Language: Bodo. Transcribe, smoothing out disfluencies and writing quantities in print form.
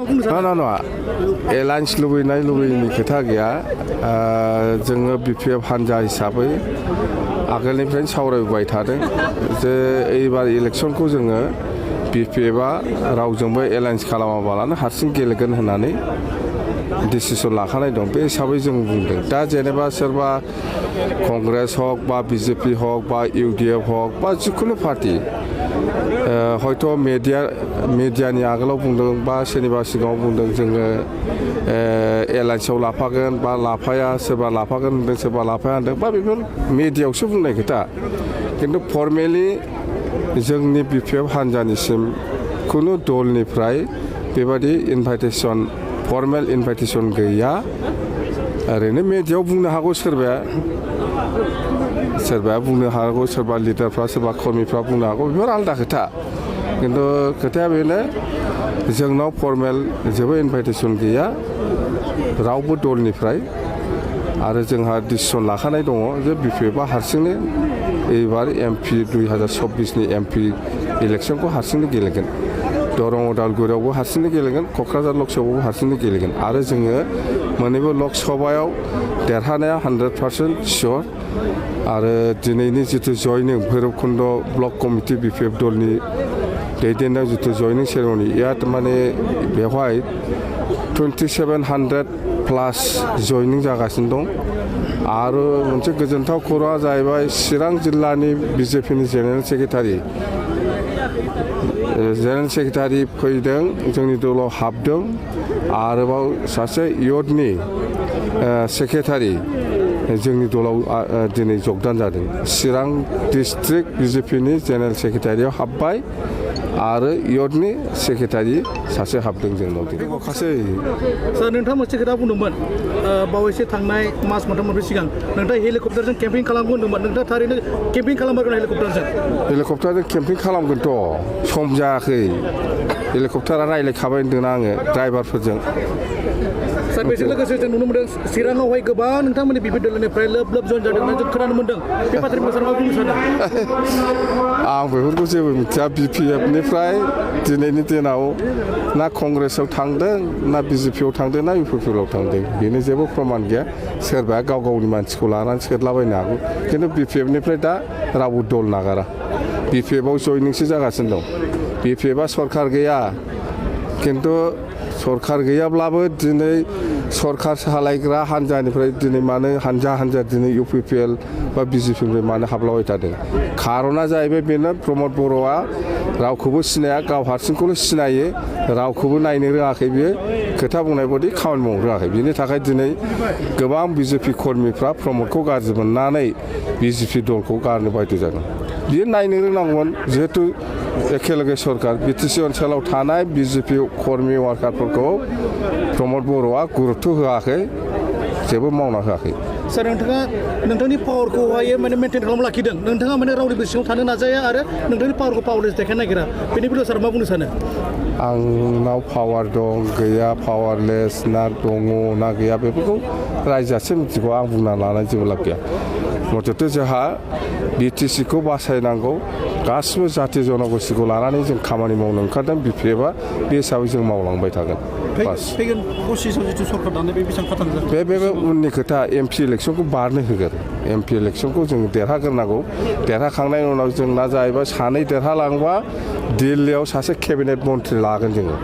नङा एलायन्स लुबैनायनि खोथा गैया जोङो BPF हान्जा हिसाबै आगोलनिफ्रायनो सावरायबाय थादों जे एबार इलेक्सनखौ जोङो BPFआ रावजोंबो एलायन्स खालामाबालानो हारसिं गेलेगोन होननानै डिसिसन लाखानाय दं बे हिसाबै जों बुंदों दा जेनेबा सोरबा कंग्रेस हक बा BJP हक बा UDF हक बा जिखुनु पार्टी हयथ' मिडियानि आगोलाव बुंदों बा सोरनिबा सिगाङाव बुंदों जोङो एलायन्सआव लाफागोन बा लाफाया सोरबा लाफागोन होनदों सोरबा लाफाया होनदों बा बेफोर मिडियायावसो बुंनाय खोथा खिन्थु फर्मेलि जोंनि BPF हान्जानिसिम खुनु दलनिफ्राय बेबादि फर्मेल इनभाइटेसन गैया ओरैनो मिडियायाव बुंनो हागौ सोरबाया बुंनो हागौ सोरबा लिडारफ्रा सोरबा कर्मीफ्रा बुंनो हागौ बेफोर आलादा खोथा खिन्थु खोथाया बेनो जोंनाव फर्मेल जेबो इनभाइटेसन गैया रावबो दलनिफ्राय आरो जोंहा डिसिसन लाखानाय दङ जे BPFआ हारसिंनो एबार MP 2024नि MP इलेक्सनखौ हारसिंनो गेलेगोन दरं उदालगुरियावबो हारसिंनो गेलेगोन क'क्राझार लकसभायावबो हारसिंनो गेलेगोन आरो जोङो मोननैबो लकसभायाव देरहानाया 100% सियर आरो दिनैनि जिथु जयनिं भैरबकुन्द ब्लक कमिटि BPF दलनि दैदेननायाव जिथु जयनिं सेरेमनि माने बेवहाय 2700 प्लास जयनिं जागासिनो दं आरो मोनसे गोजोनथाव खौराङा जाहैबाय चिरां जिल्लानि BJPनि जेनेरेल सेक्रेटारि फैदों जोंनि दलाव हाबदों आरोबाव सासे इयथनि सेक्रेटारि जोंनि दलाव दिनै जगदान जादों चिरां डिस्ट्रिक्ट BJPनि जेनेरेल सेक्रेटारियाव हाबबाय आरो इयथनि सेक्रेटारि सासे हाबदों जोंनाव दिनै माखासे सार नोंथाङा मोनसे खोथा बुंदोंमोन बावैसो थांनाय मास मोनथाम सिगां नोंथाङा हेलिकप्टारजों केम्पिं खालामगोन होनदोंमोन नोंथाङा थारैनो केम्पिं खालामगोन हेलिकप्टारजों केम्पिं खालामगोनथ' सम जायाखै हेलिकप्टारा रायज्लायखाबाय होनदों आङो ड्राइभारफोरजों सार बेजों लोगोसे जों नुनो मोनदों चिराङावहाय गोबां नोंथांमोननि BPF दलनिफ्राय लोब जइन जादोंना जों खोनानो मोनदों बे बाथ्राखौ सार मा बुंनो सानो आं बेफोरखौ जेबो मिथिया BPFनिफ्राय दिनैनि दिनाव ना कंग्रेसआव थांदों ना BJPआव थांदों ना UPPआव थांदों बेनो जेबो प्रमान गैया सोरबाया गाव गावनि मानसिखौ लानानै सोदलाबायनो हागौ खिन्थु BPFनिफ्राय दा रावबो दल नागारा BPFआव जयनिंसो जागासिनो दं BPFआ सरकार गैया खिन्थु सरकार गैयाब्लाबो दिनै सरकार सालायग्रा हान्जानिफ्राय दिनै मानो हान्जा दिनै UPPL बा BJPनिफ्राय मानो हाबलाबाय थादों खारना जाहैबाय बेनो प्रमद बर'आ रावखौबो सिनाया गाव हारसिंखौल' सिनायो रावखौबो नायनो रोङाखै बियो खोथा बुंनाय बायदि खामानि मावनो रोङाखै बिनि थाखाय दिनै गोबां BJP कर्मीफ्रा प्रमदखौ गाज्रि मोननानै BJP दलखौ गारनो बाध्य जादों बियो नायनो रोंनांगौमोन जिहेतु एखेलगे सरकार BTC ओनसोलाव थानाय BJP कर्मी वार्कारफोरखौ प्रमद बर'आ गुरुत्व होआखै जेबो मावना होआखै सार नोंथाङा नोंथांनि पावारखौहाय माने मेनटेन खालामना लाखिदों नोंथाङा माने रावनिबो सिङाव थानो नाजाया आरो नोंथांनि पावारखौ पावारलेस देखायनो नागिरा बेनि बेलायाव सार मा बुंनो सानो आंनाव पावार दं गैया पावारलेस ना दङ ना गैया बेफोरखौ रायजोआसो मिथिगौ आं बुंना लानाय जेबो लाब गैया मथथे जोंहा BTCखौ बासायनांगौ गासिबो जाथि जनगोष्ठीखौ लानानै जों खामानि मावनो ओंखारदों BPFआ बे हिसाबै जों मावलांबाय थागोन बे उननि खोथा MP इलेक्सनखौ बारनो होगोन MP इलेक्सनखौ जों देरहाग्रोनांगौ देरहाखांनायनि उनाव जोंना जाहैबाय सानै देरहालांबा दिल्लीयाव सासे केबिनेट मन्थ्रि लागोन जोङो